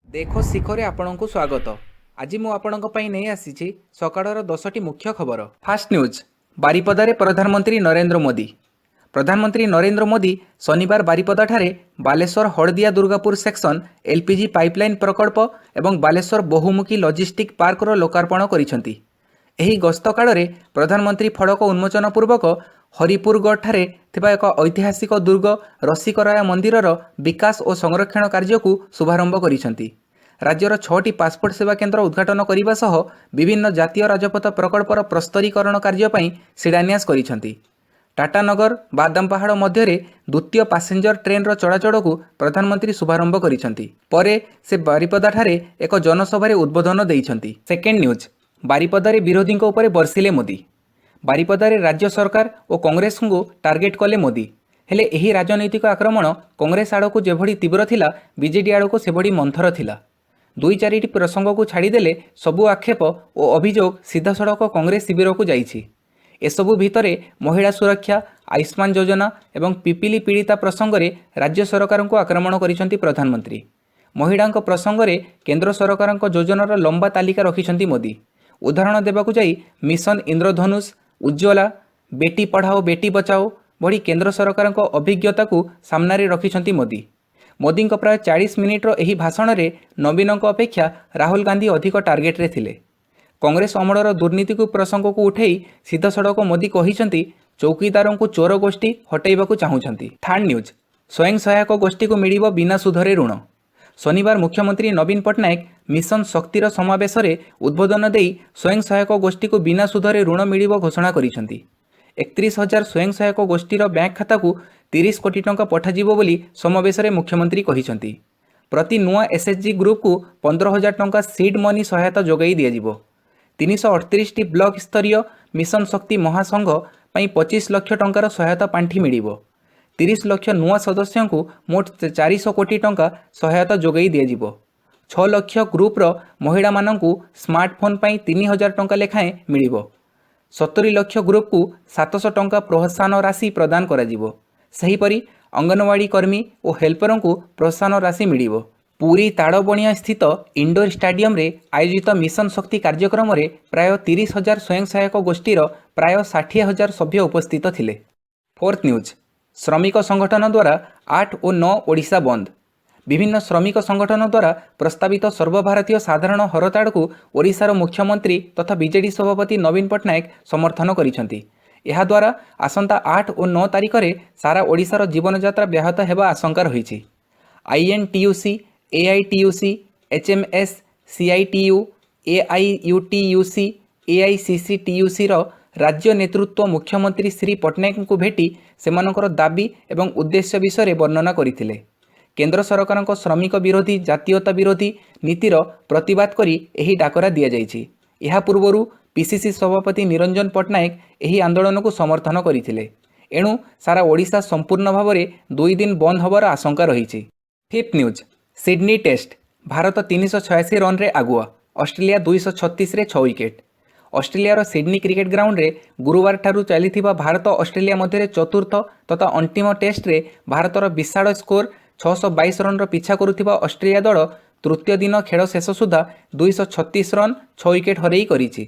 ଦେଖ ଶିଖରେ ଆପଣଙ୍କୁ ସ୍ୱାଗତ। ଆଜି ମୁଁ ଆପଣଙ୍କ ପାଇଁ ନେଇ ଆସିଛି ସକାଳର 10ଟି ମୁଖ୍ୟ ଖବର। ଫାଷ୍ଟ ନ୍ୟୁଜ୍, ବାରିପଦାରେ ପ୍ରଧାନମନ୍ତ୍ରୀ ନରେନ୍ଦ୍ର ମୋଦି। ପ୍ରଧାନମନ୍ତ୍ରୀ ନରେନ୍ଦ୍ର ମୋଦି ଶନିବାର ବାରିପଦାଠାରେ ବାଲେଶ୍ୱର ହଳଦିଆ ଦୁର୍ଗାପୁର ସେକ୍ସନ ଏଲ୍ପିଜି ପାଇପଲାଇନ୍ ପ୍ରକଳ୍ପ ଏବଂ ବାଲେଶ୍ୱର ବହୁମୁଖୀ ଲଜିଷ୍ଟିକ୍ ପାର୍କର ଲୋକାର୍ପଣ କରିଛନ୍ତି। ଏହି ଗସ୍ତ କାଳରେ ପ୍ରଧାନମନ୍ତ୍ରୀ ଫଳକ ଉନ୍ମୋଚନ ପୂର୍ବକ ହରିପୁରଗଡ଼ଠାରେ ଥିବା ଏକ ଐତିହାସିକ ଦୁର୍ଗ ରସିକରାୟ ମନ୍ଦିରର ବିକାଶ ଓ ସଂରକ୍ଷଣ କାର୍ଯ୍ୟକୁ ଶୁଭାରମ୍ଭ କରିଛନ୍ତି। ରାଜ୍ୟର ଛଅଟି ପାସପୋର୍ଟ ସେବା କେନ୍ଦ୍ର ଉଦ୍ଘାଟନ କରିବା ସହ ବିଭିନ୍ନ ଜାତୀୟ ରାଜପଥ ପ୍ରକଳ୍ପର ପ୍ରସ୍ତରୀକରଣ କାର୍ଯ୍ୟ ପାଇଁ ଶିଳାନ୍ୟାସ କରିଛନ୍ତି। ଟାଟାନଗର ବାଦାମପାହାଡ଼ ମଧ୍ୟରେ ଦ୍ୱିତୀୟ ପାସେଞ୍ଜର ଟ୍ରେନ୍ର ଚଳାଚଳକୁ ପ୍ରଧାନମନ୍ତ୍ରୀ ଶୁଭାରମ୍ଭ କରିଛନ୍ତି। ପରେ ସେ ବାରିପଦାଠାରେ ଏକ ଜନସଭାରେ ଉଦ୍ବୋଧନ ଦେଇଛନ୍ତି। ସେକେଣ୍ଡ ନ୍ୟୁଜ୍, ବାରିପଦାରେ ବିରୋଧୀଙ୍କ ଉପରେ ବର୍ଷିଲେ ମୋଦି। ବାରିପଦାରେ ରାଜ୍ୟ ସରକାର ଓ କଂଗ୍ରେସଙ୍କୁ ଟାର୍ଗେଟ କଲେ ମୋଦି। ହେଲେ ଏହି ରାଜନୈତିକ ଆକ୍ରମଣ କଂଗ୍ରେସ ଆଡ଼କୁ ଯେଭଳି ତୀବ୍ର ଥିଲା, ବିଜେଡି ଆଡ଼କୁ ସେଭଳି ମନ୍ଥର ଥିଲା। ଦୁଇ ଚାରିଟି ପ୍ରସଙ୍ଗକୁ ଛାଡ଼ିଦେଲେ ସବୁ ଆକ୍ଷେପ ଓ ଅଭିଯୋଗ ସିଧାସଳଖ କଂଗ୍ରେସ ଶିବିରକୁ ଯାଇଛି। ଏସବୁ ଭିତରେ ମହିଳା ସୁରକ୍ଷା, ଆୟୁଷ୍ମାନ ଯୋଜନା ଏବଂ ପିପିଲି ପୀଡ଼ିତା ପ୍ରସଙ୍ଗରେ ରାଜ୍ୟ ସରକାରଙ୍କୁ ଆକ୍ରମଣ କରିଛନ୍ତି ପ୍ରଧାନମନ୍ତ୍ରୀ। ମହିଳାଙ୍କ ପ୍ରସଙ୍ଗରେ କେନ୍ଦ୍ର ସରକାରଙ୍କ ଯୋଜନାର ଲମ୍ବା ତାଲିକା ରଖିଛନ୍ତି ମୋଦି। ଉଦାହରଣ ଦେବାକୁ ଯାଇ ମିଶନ ଇନ୍ଦ୍ରଧନୁଷ, ଉଜ୍ଜ୍ୱଲା, ବେଟି ପଢ଼ାଓ ବେଟି ବଚାଓ ଭଳି କେନ୍ଦ୍ର ସରକାରଙ୍କ ଅଭିଜ୍ଞତାକୁ ସାମ୍ନାରେ ରଖିଛନ୍ତି ମୋଦି। ମୋଦିଙ୍କ ପ୍ରାୟ 40 ମିନିଟ୍ର ଏହି ଭାଷଣରେ ନବୀନଙ୍କ ଅପେକ୍ଷା ରାହୁଲ ଗାନ୍ଧୀ ଅଧିକ ଟାର୍ଗେଟରେ ଥିଲେ। କଂଗ୍ରେସ ଅମଳର ଦୁର୍ନୀତିକୁ ପ୍ରସଙ୍ଗକୁ ଉଠେଇ ସିଧାସଳଖ ମୋଦି କହିଛନ୍ତି, ଚୌକିଦାରଙ୍କୁ ଚୋର ଗୋଷ୍ଠୀ ହଟାଇବାକୁ ଚାହୁଁଛନ୍ତି। ଥାର୍ଡ ନ୍ୟୁଜ୍, ସ୍ୱୟଂ ସହାୟକ ଗୋଷ୍ଠୀକୁ ମିଳିବ ବିନା ସୁଧରେ ଋଣ। ଶନିବାର ମୁଖ୍ୟମନ୍ତ୍ରୀ ନବୀନ ପଟ୍ଟନାୟକ ମିଶନ ଶକ୍ତିର ସମାବେଶରେ ଉଦ୍ବୋଧନ ଦେଇ ସ୍ୱୟଂ ସହାୟକ ଗୋଷ୍ଠୀକୁ ବିନା ସୁଧରେ ଋଣ ମିଳିବ ଘୋଷଣା କରିଛନ୍ତି। 31,000 ସ୍ୱୟଂ ସହାୟକ ଗୋଷ୍ଠୀର ବ୍ୟାଙ୍କ ଖାତାକୁ 30 କୋଟି ଟଙ୍କା ପଠାଯିବ ବୋଲି ସମାବେଶରେ ମୁଖ୍ୟମନ୍ତ୍ରୀ କହିଛନ୍ତି। ପ୍ରତି ନୂଆ ଏସ୍ଏଚ୍ଜି ଗ୍ରୁପକୁ 15,000 ଟଙ୍କା ସିଡ୍ ମନି ସହାୟତା ଯୋଗାଇ ଦିଆଯିବ। 338ଟି ବ୍ଲକ ସ୍ତରୀୟ ମିଶନ ଶକ୍ତି ମହାସଂଘ ପାଇଁ 25 ଲକ୍ଷ ଟଙ୍କାର ସହାୟତା ପାଣ୍ଠି ମିଳିବ। 30 ଲକ୍ଷ ନୂଆ ସଦସ୍ୟଙ୍କୁ ମୋଟ 400 କୋଟି ଟଙ୍କା ସହାୟତା ଯୋଗାଇ ଦିଆଯିବ। 6 ଲକ୍ଷ ଗ୍ରୁପର ମହିଳାମାନଙ୍କୁ ସ୍ମାର୍ଟଫୋନ୍ ପାଇଁ 3,000 ଟଙ୍କା ଲେଖାଏଁ ମିଳିବ। 70 ଲକ୍ଷ ଗ୍ରୁପକୁ 700 ଟଙ୍କା ପ୍ରୋତ୍ସାହନ ରାଶି ପ୍ରଦାନ କରାଯିବ। ସେହିପରି ଅଙ୍ଗନବାଡ଼ି କର୍ମୀ ଓ ହେଲ୍ପରଙ୍କୁ ପ୍ରୋତ୍ସାହନ ରାଶି ମିଳିବ। ପୁରୀ ତାଳବଣିଆ ସ୍ଥିତ ଇଣ୍ଡୋର ଷ୍ଟାଡିୟମରେ ଆୟୋଜିତ ମିଶନ ଶକ୍ତି କାର୍ଯ୍ୟକ୍ରମରେ ପ୍ରାୟ 30,000 ସ୍ୱୟଂ ସହାୟକ ଗୋଷ୍ଠୀର ପ୍ରାୟ 60,000 ସଭ୍ୟ ଉପସ୍ଥିତ ଥିଲେ। ଫୋର୍ଥ ନ୍ୟୁଜ୍, ଶ୍ରମିକ ସଂଗଠନ ଦ୍ୱାରା 8 ଓ 9 ଓଡ଼ିଶା ବନ୍ଦ। ବିଭିନ୍ନ ଶ୍ରମିକ ସଂଗଠନ ଦ୍ୱାରା ପ୍ରସ୍ତାବିତ ସର୍ବଭାରତୀୟ ସାଧାରଣ ହରତାଳକୁ ଓଡ଼ିଶାର ମୁଖ୍ୟମନ୍ତ୍ରୀ ତଥା ବିଜେଡି ସଭାପତି ନବୀନ ପଟ୍ଟନାୟକ ସମର୍ଥନ କରିଛନ୍ତି। ଏହାଦ୍ୱାରା ଆସନ୍ତା 8 ଓ 9 ତାରିଖରେ ସାରା ଓଡ଼ିଶାର ଜୀବନଯାତ୍ରା ବ୍ୟାହତ ହେବା ଆଶଙ୍କା ରହିଛି। INTUC, AITUC, HMS, CITU, AIUTUC, ଏଆଇସିସିଟିୟୁସିର ରାଜ୍ୟ ନେତୃତ୍ୱ ମୁଖ୍ୟମନ୍ତ୍ରୀ ଶ୍ରୀ ପଟ୍ଟନାୟକଙ୍କୁ ଭେଟି ସେମାନଙ୍କର ଦାବି ଏବଂ ଉଦ୍ଦେଶ୍ୟ ବିଷୟରେ ବର୍ଣ୍ଣନା କରିଥିଲେ। କେନ୍ଦ୍ର ସରକାରଙ୍କ ଶ୍ରମିକ ବିରୋଧୀ, ଜାତୀୟତା ବିରୋଧୀ ନୀତିର ପ୍ରତିବାଦ କରି ଏହି ଡାକରା ଦିଆଯାଇଛି। ଏହା ପୂର୍ବରୁ ପିସିସି ସଭାପତି ନିରଞ୍ଜନ ପଟ୍ଟନାୟକ ଏହି ଆନ୍ଦୋଳନକୁ ସମର୍ଥନ କରିଥିଲେ। ଏଣୁ ସାରା ଓଡ଼ିଶା ସମ୍ପୂର୍ଣ୍ଣ ଭାବରେ 2 ଦିନ ବନ୍ଦ ହେବାର ଆଶଙ୍କା ରହିଛି। Fifth news, Sydney test, Bharat 386 ରନ୍ରେ ଆଗୁଆ, ଅଷ୍ଟ୍ରେଲିଆ 236ରେ 6 ୱିକେଟ୍। ଅଷ୍ଟ୍ରେଲିଆର ସିଡନୀ କ୍ରିକେଟ ଗ୍ରାଉଣ୍ଡରେ ଗୁରୁବାରଠାରୁ ଚାଲିଥିବା ଭାରତ ଅଷ୍ଟ୍ରେଲିଆ ମଧ୍ୟରେ ଚତୁର୍ଥ ତଥା ଅନ୍ତିମ ଟେଷ୍ଟରେ ଭାରତର ବିଶାଳ ସ୍କୋର 622 ରନ୍ର ପିଛା କରୁଥିବା ଅଷ୍ଟ୍ରେଲିଆ ଦଳ ତୃତୀୟ ଦିନ ଖେଳ ଶେଷ ସୁଦ୍ଧା 236 ରନ୍ 6 ୱିକେଟ୍ ହରାଇ କରିଛି।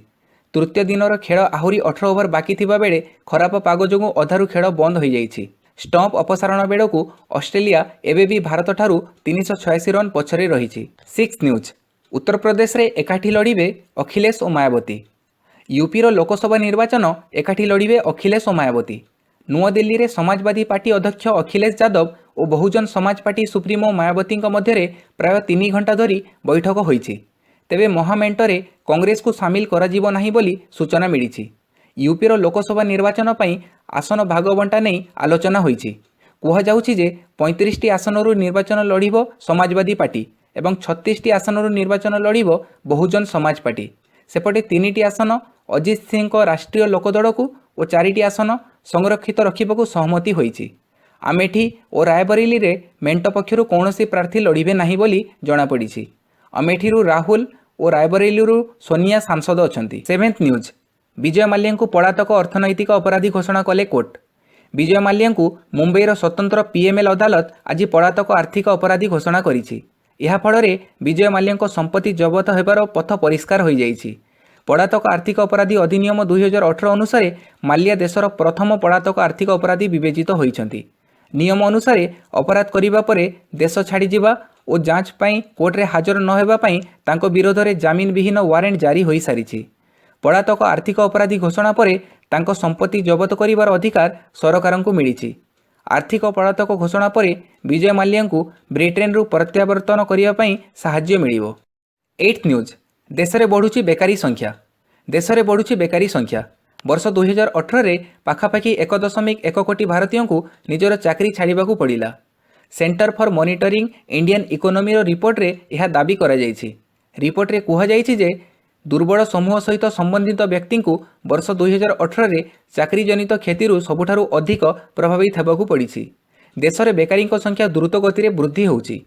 ତୃତୀୟ ଦିନର ଖେଳ ଆହୁରି 18 ଓଭର ବାକି ଥିବା ବେଳେ ଖରାପ ପାଗ ଯୋଗୁଁ ଅଧାରୁ ଖେଳ ବନ୍ଦ ହୋଇଯାଇଛି। ଷ୍ଟମ୍ପ ଅପସାରଣ ବେଳକୁ ଅଷ୍ଟ୍ରେଲିଆ ଏବେ ବି ଭାରତଠାରୁ 386 ରନ୍ ପଛରେ ରହିଛି। ସିକ୍ସ ନ୍ୟୁଜ୍, ଉତ୍ତରପ୍ରଦେଶରେ ଏକାଠି ଲଢ଼ିବେ ଅଖିଳେଶ ଓ ମାୟାବତୀ। ୟୁପିର ଲୋକସଭା ନିର୍ବାଚନ ଏକାଠି ଲଢ଼ିବେ ଅଖିଳେଶ ଓ ମାୟାବତୀ। ନୂଆଦିଲ୍ଲୀରେ ସମାଜବାଦୀ ପାର୍ଟି ଅଧ୍ୟକ୍ଷ ଅଖିଳେଶ ଯାଦବ ଓ ବହୁଜନ ସମାଜ ପାର୍ଟି ସୁପ୍ରିମୋ ମାୟାବତୀଙ୍କ ମଧ୍ୟରେ ପ୍ରାୟ 3 ଘଣ୍ଟା ଧରି ବୈଠକ ହୋଇଛି। ତେବେ ମହାମେଣ୍ଟରେ କଂଗ୍ରେସକୁ ସାମିଲ କରାଯିବ ନାହିଁ ବୋଲି ସୂଚନା ମିଳିଛି। ୟୁପିର ଲୋକସଭା ନିର୍ବାଚନ ପାଇଁ ଆସନ ଭାଗବଣ୍ଟା ନେଇ ଆଲୋଚନା ହୋଇଛି। କୁହାଯାଉଛି ଯେ 35ଟି ଆସନରୁ ନିର୍ବାଚନ ଲଢ଼ିବ ସମାଜବାଦୀ ପାର୍ଟି ଏବଂ 36ଟି ଆସନରୁ ନିର୍ବାଚନ ଲଢ଼ିବ ବହୁଜନ ସମାଜ ପାର୍ଟି। ସେପଟେ ତିନିଟି ଆସନ ଅଜିତ ସିଂଙ୍କ ରାଷ୍ଟ୍ରୀୟ ଲୋକଦଳକୁ ଓ ଚାରିଟି ଆସନ ସଂରକ୍ଷିତ ରଖିବାକୁ ସହମତି ହୋଇଛି। ଆମେଠି ଓ ରାୟବରେଲୀରେ ମେଣ୍ଟ ପକ୍ଷରୁ କୌଣସି ପ୍ରାର୍ଥୀ ଲଢ଼ିବେ ନାହିଁ ବୋଲି ଜଣାପଡ଼ିଛି। ଆମେଠିରୁ ରାହୁଲ ଓ ରାୟବରେଲୀରୁ ସୋନିଆ ସାଂସଦ ଅଛନ୍ତି। ସେଭେନ୍ଥ ନ୍ୟୁଜ୍, ବିଜୟ ମାଲ୍ୟାଙ୍କୁ ପଳାତକ ଅର୍ଥନୈତିକ ଅପରାଧୀ ଘୋଷଣା କଲେ କୋର୍ଟ। ବିଜୟ ମାଲ୍ୟାଙ୍କୁ ମୁମ୍ବାଇର ସ୍ୱତନ୍ତ୍ର ପିଏମ୍ଏଲ୍ ଅଦାଲତ ଆଜି ପଳାତକ ଆର୍ଥିକ ଅପରାଧୀ ଘୋଷଣା କରିଛି। ଏହା ଫଳରେ ବିଜୟ ମାଲ୍ୟାଙ୍କ ସମ୍ପତ୍ତି ଜବତ ହେବାର ପଥ ପରିଷ୍କାର ହୋଇଯାଇଛି। ପଳାତକ ଆର୍ଥିକ ଅପରାଧୀ ଅଧିନିୟମ 2018 ଅନୁସାରେ ମାଲ୍ୟା ଦେଶର ପ୍ରଥମ ପଳାତକ ଆର୍ଥିକ ଅପରାଧୀ ବିବେଚିତ ହୋଇଛନ୍ତି। ନିୟମ ଅନୁସାରେ ଅପରାଧ କରିବା ପରେ ଦେଶ ଛାଡ଼ିଯିବା ଓ ଯାଞ୍ଚ ପାଇଁ କୋର୍ଟରେ ହାଜର ନ ହେବା ପାଇଁ ତାଙ୍କ ବିରୋଧରେ ଜାମିନ ବିହୀନ ୱାରେଣ୍ଟ ଜାରି ହୋଇସାରିଛି। ପଳାତକ ଆର୍ଥିକ ଅପରାଧୀ ଘୋଷଣା ପରେ ତାଙ୍କ ସମ୍ପତ୍ତି ଜବତ କରିବାର ଅଧିକାର ସରକାରଙ୍କୁ ମିଳିଛି। ଆର୍ଥିକ ପଳାତକ ଘୋଷଣା ପରେ ବିଜୟ ମାଲ୍ୟାଙ୍କୁ ବ୍ରିଟେନରୁ ପ୍ରତ୍ୟାବର୍ତ୍ତନ କରିବା ପାଇଁ ସାହାଯ୍ୟ ମିଳିବ। ଏଇଟ୍ ନ୍ୟୁଜ୍, ଦେଶରେ ବଢ଼ୁଛି ବେକାରୀ ସଂଖ୍ୟା। ଦେଶରେ ବଢ଼ୁଛି ବେକାରୀ ସଂଖ୍ୟା। ବର୍ଷ 2018ରେ ପାଖାପାଖି 1.1 କୋଟି ଭାରତୀୟଙ୍କୁ ନିଜର ଚାକିରି ଛାଡ଼ିବାକୁ ପଡ଼ିଲା। ସେଣ୍ଟର ଫର୍ ମନିଟରିଂ ଇଣ୍ଡିଆନ୍ ଇକୋନୋମିର ରିପୋର୍ଟରେ ଏହା ଦାବି କରାଯାଇଛି। ରିପୋର୍ଟରେ କୁହାଯାଇଛି ଯେ ଦୁର୍ବଳ ସମୂହ ସହିତ ସମ୍ବନ୍ଧିତ ବ୍ୟକ୍ତିଙ୍କୁ ବର୍ଷ 2018ରେ ଚାକିରିଜନିତ କ୍ଷତିରୁ ସବୁଠାରୁ ଅଧିକ ପ୍ରଭାବିତ ହେବାକୁ ପଡ଼ିଛି। ଦେଶରେ ବେକାରୀଙ୍କ ସଂଖ୍ୟା ଦ୍ରୁତ ଗତିରେ ବୃଦ୍ଧି ହେଉଛି।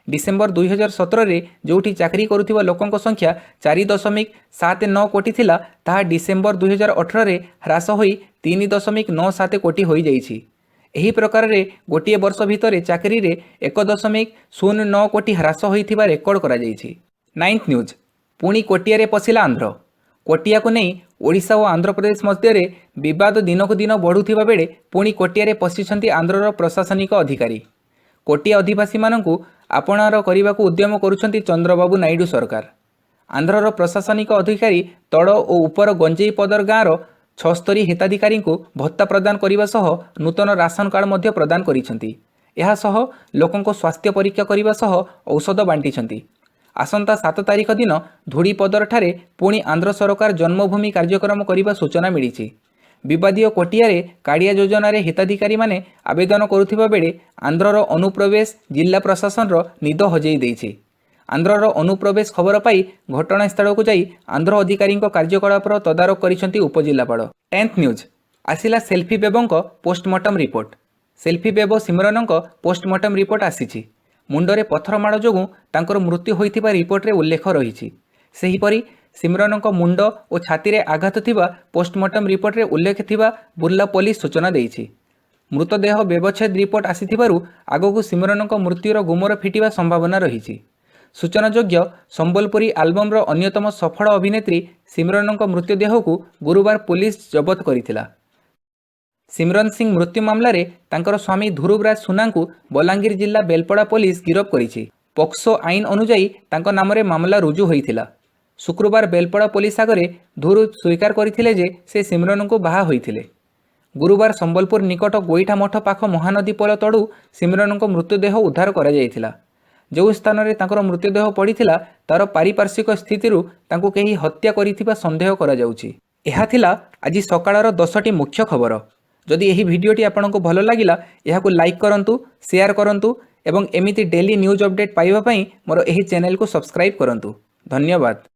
ଡିସେମ୍ବର 2017ରେ ଯେଉଁଠି ଚାକିରି କରୁଥିବା ଲୋକଙ୍କ ସଂଖ୍ୟା 4.79 କୋଟି ଥିଲା, ତାହା ଡିସେମ୍ବର 2018ରେ ହ୍ରାସ ହୋଇ 3.97 କୋଟି ହୋଇଯାଇଛି। ଏହି ପ୍ରକାରରେ ଗୋଟିଏ ବର୍ଷ ଭିତରେ ଚାକିରିରେ 1.09 କୋଟି ହ୍ରାସ ହୋଇଥିବା ରେକର୍ଡ କରାଯାଇଛି। ନାଇନ୍ଥ ନ୍ୟୁଜ୍, ପୁଣି କୋଟିଆରେ ପଶିଲା ଆନ୍ଧ୍ର। କୋଟିଆକୁ ନେଇ ଓଡ଼ିଶା ଓ ଆନ୍ଧ୍ରପ୍ରଦେଶ ମଧ୍ୟରେ ବିବାଦ ଦିନକୁ ଦିନ ବଢ଼ୁଥିବା ବେଳେ ପୁଣି କୋଟିଆରେ ପଶିଛନ୍ତି ଆନ୍ଧ୍ରର ପ୍ରଶାସନିକ ଅଧିକାରୀ। କୋଟିଆ ଅଧିବାସୀମାନଙ୍କୁ ଆପଣାର କରିବାକୁ ଉଦ୍ୟମ କରୁଛନ୍ତି ଚନ୍ଦ୍ରବାବୁ ନାଇଡୁ ସରକାର। ଆନ୍ଧ୍ରର ପ୍ରଶାସନିକ ଅଧିକାରୀ ତଳ ଓ ଉପର ଗଞ୍ଜେଇପଦର ଗାଁର 76 ହିତାଧିକାରୀଙ୍କୁ ଭତ୍ତା ପ୍ରଦାନ କରିବା ସହ ନୂତନ ରାସନ କାର୍ଡ଼ ମଧ୍ୟ ପ୍ରଦାନ କରିଛନ୍ତି। ଏହା ସହ ଲୋକଙ୍କ ସ୍ୱାସ୍ଥ୍ୟ ପରୀକ୍ଷା କରିବା ସହ ଔଷଧ ବାଣ୍ଟିଛନ୍ତି। ଆସନ୍ତା 7 ତାରିଖ ଦିନ ଧୂଳିପଦରଠାରେ ପୁଣି ଆନ୍ଧ୍ର ସରକାର ଜନ୍ମଭୂମି କାର୍ଯ୍ୟକ୍ରମ କରିବା ସୂଚନା ମିଳିଛି। ବିବାଦୀୟ କୋଟିଆରେ କାଳିଆ ଯୋଜନାରେ ହିତାଧିକାରୀମାନେ ଆବେଦନ କରୁଥିବା ବେଳେ ଆନ୍ଧ୍ରର ଅନୁପ୍ରବେଶ ଜିଲ୍ଲା ପ୍ରଶାସନର ନିଦ ହଜେଇ ଦେଇଛି। ଆନ୍ଧ୍ରର ଅନୁପ୍ରବେଶ ଖବର ପାଇ ଘଟଣାସ୍ଥଳକୁ ଯାଇ ଆନ୍ଧ୍ର ଅଧିକାରୀଙ୍କ କାର୍ଯ୍ୟକଳାପର ତଦାରଖ କରିଛନ୍ତି ଉପଜିଲ୍ଲାପାଳ। ଟେନ୍ଥ ନ୍ୟୁଜ୍, ଆସିଲା ସେଲ୍ଫି ବେବଙ୍କ ପୋଷ୍ଟମର୍ଟମ ରିପୋର୍ଟ। ସେଲ୍ଫି ବେବ ସିମରନଙ୍କ ପୋଷ୍ଟମର୍ଟମ ରିପୋର୍ଟ ଆସିଛି। ମୁଣ୍ଡରେ ପଥର ମାଡ଼ ଯୋଗୁଁ ତାଙ୍କର ମୃତ୍ୟୁ ହୋଇଥିବା ରିପୋର୍ଟରେ ଉଲ୍ଲେଖ ରହିଛି। ସେହିପରି ସିମରନଙ୍କ ମୁଣ୍ଡ ଓ ଛାତିରେ ଆଘାତ ଥିବା ପୋଷ୍ଟମର୍ଟମ ରିପୋର୍ଟରେ ଉଲ୍ଲେଖ ଥିବା ବୁର୍ଲା ପୋଲିସ ସୂଚନା ଦେଇଛି। ମୃତଦେହ ବ୍ୟବଚ୍ଛେଦ ରିପୋର୍ଟ ଆସିଥିବାରୁ ଆଗକୁ ସିମରନଙ୍କ ମୃତ୍ୟୁର ଗୁମର ଫିଟିବା ସମ୍ଭାବନା ରହିଛି। ସୂଚନାଯୋଗ୍ୟ, ସମ୍ବଲପୁରୀ ଆଲବମର ଅନ୍ୟତମ ସଫଳ ଅଭିନେତ୍ରୀ ସିମରନଙ୍କ ମୃତଦେହକୁ ଗୁରୁବାର ପୋଲିସ ଜବତ କରିଥିଲା। ସିମରନ ସିଂ ମୃତ୍ୟୁ ମାମଲାରେ ତାଙ୍କର ସ୍ୱାମୀ ଧ୍ରୁବରାଜ ସୁନାଙ୍କୁ ବଲାଙ୍ଗୀର ଜିଲ୍ଲା ବେଲପଡ଼ା ପୋଲିସ ଗିରଫ କରିଛି। ପୋକ୍ସୋ ଆଇନ ଅନୁଯାୟୀ ତାଙ୍କ ନାମରେ ମାମଲା ରୁଜୁ ହୋଇଥିଲା। ଶୁକ୍ରବାର ବେଲପଡ଼ା ପୋଲିସ ଆଗରେ ଧ୍ରୁବ ସ୍ୱୀକାର କରିଥିଲେ ଯେ ସେ ସିମରନଙ୍କୁ ବାହା ହୋଇଥିଲେ। ଗୁରୁବାର ସମ୍ବଲପୁର ନିକଟ ଗୋଇଠା ମଠ ପାଖ ମହାନଦୀ ପୋଲ ତଳୁ ସିମରନଙ୍କ ମୃତଦେହ ଉଦ୍ଧାର କରାଯାଇଥିଲା। ଯେଉଁ ସ୍ଥାନରେ ତାଙ୍କର ମୃତଦେହ ପଡ଼ିଥିଲା, ତା'ର ପାରିପାର୍ଶ୍ୱିକ ସ୍ଥିତିରୁ ତାଙ୍କୁ କେହି ହତ୍ୟା କରିଥିବା ସନ୍ଦେହ କରାଯାଉଛି। ଏହା ଥିଲା ଆଜି ସକାଳର 10ଟି ମୁଖ୍ୟ ଖବର। ଯଦି ଏହି ଭିଡ଼ିଓଟି ଆପଣଙ୍କୁ ଭଲ ଲାଗିଲା, ଏହାକୁ ଲାଇକ୍ କରନ୍ତୁ, ସେୟାର କରନ୍ତୁ ଏବଂ ଏମିତି ଡେଲି ନ୍ୟୁଜ୍ ଅପଡେଟ୍ ପାଇବା ପାଇଁ ମୋର ଏହି ଚ୍ୟାନେଲକୁ ସବସ୍କ୍ରାଇବ୍ କରନ୍ତୁ। ଧନ୍ୟବାଦ।